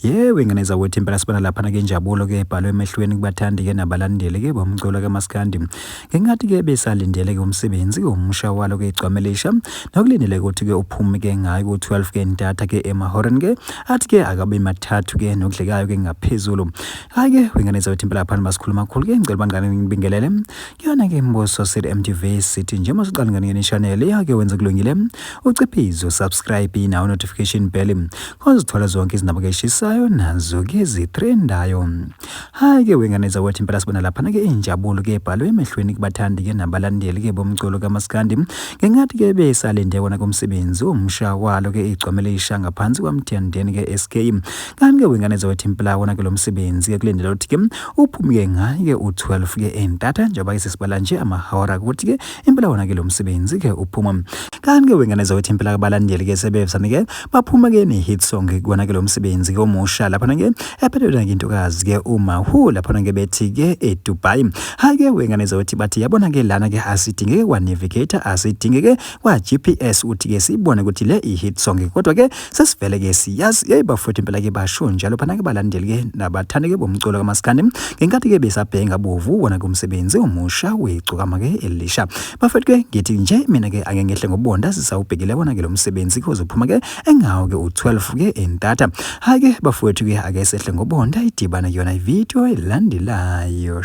Yewe ngane zakwethu impela sibona laphana ke injabulo ke ebhalwe emehlweni kubathandi ke nabalandeli ke bomculo kaMaskandi. Ngenkathi ke besalindele ke umsebenzi ke omusha walo ke igcwame elisha nokulindeleke ukuthi ke uphume ke ngayo ku-12 ke ntatha ke emahoreni ke athi ke akabe mathathu ke nokudlekayo ke ngaphezulu. Hayi ke wengane zakwethu impela laphana basikhuluma kakhulu ke ngicela bangane ngibingelele. Kuyona ke Mbuso City MTV sithi njengoba siqala ngane channel yake wenza kulungile uciphizo subscribe nawo notification bell ozithola zonke izindaba ke eshisayo nazo ke zitrendayo. Hayi ke wengane zakwethu impela sibona laphana ke injabulo ke ebhalwe emehlweni kubathandi ke nabalandeli ke bomculo kaMaskandi ngenkathi ke besalinde wona komsebenzi omusha walo ke igcwame lisha ngaphansi kwaMthandeni ke SK. Kanti ke wengane zakwethu impela wona ke lo msebenzi ke kulindele ukuthi ke uphume-ke ngaye-ke u-12-ke entatha njengoba-ke sesibala nje amahora ukuthi-ke impela wona-ke lo msebenzi-ke uphuma. Kanti-ke wengane zakwethu impela abalandeli-ke sebevame-ke baphuma-ke ne-hit song kuwona-ke lo msebenzi-ke omusha laphana-ke ephelelwa-ke intokazi-ke uMahu laphana-ke bethi-ke eDubai. Hhayi-ke wengane zakwethu bathi yabona-ke lana-ke asidingeke kwa-navigator asidingeke kwa-GPS ukuthi-ke siyibone ukuthi le i-hit song kodwa-ke sesivele ke siyazi yeyi bafowethu impela ke basho njalo phana ke balandeli ke nabathandi ke bomculo kaMaskandi ngenkathi ke besabhenga bovu wona ke umsebenzi omusha wegcokama ke elisha bafowethu ke ngithi nje mina ke ake ngehle ngobonda sisawubhekile wona ke lo msebenzi ke uzophuma ke engawo ke u12 ke entatha hayi ke bafowethu ke ake sehle ngobonda idibana yona ivideo elandelayo.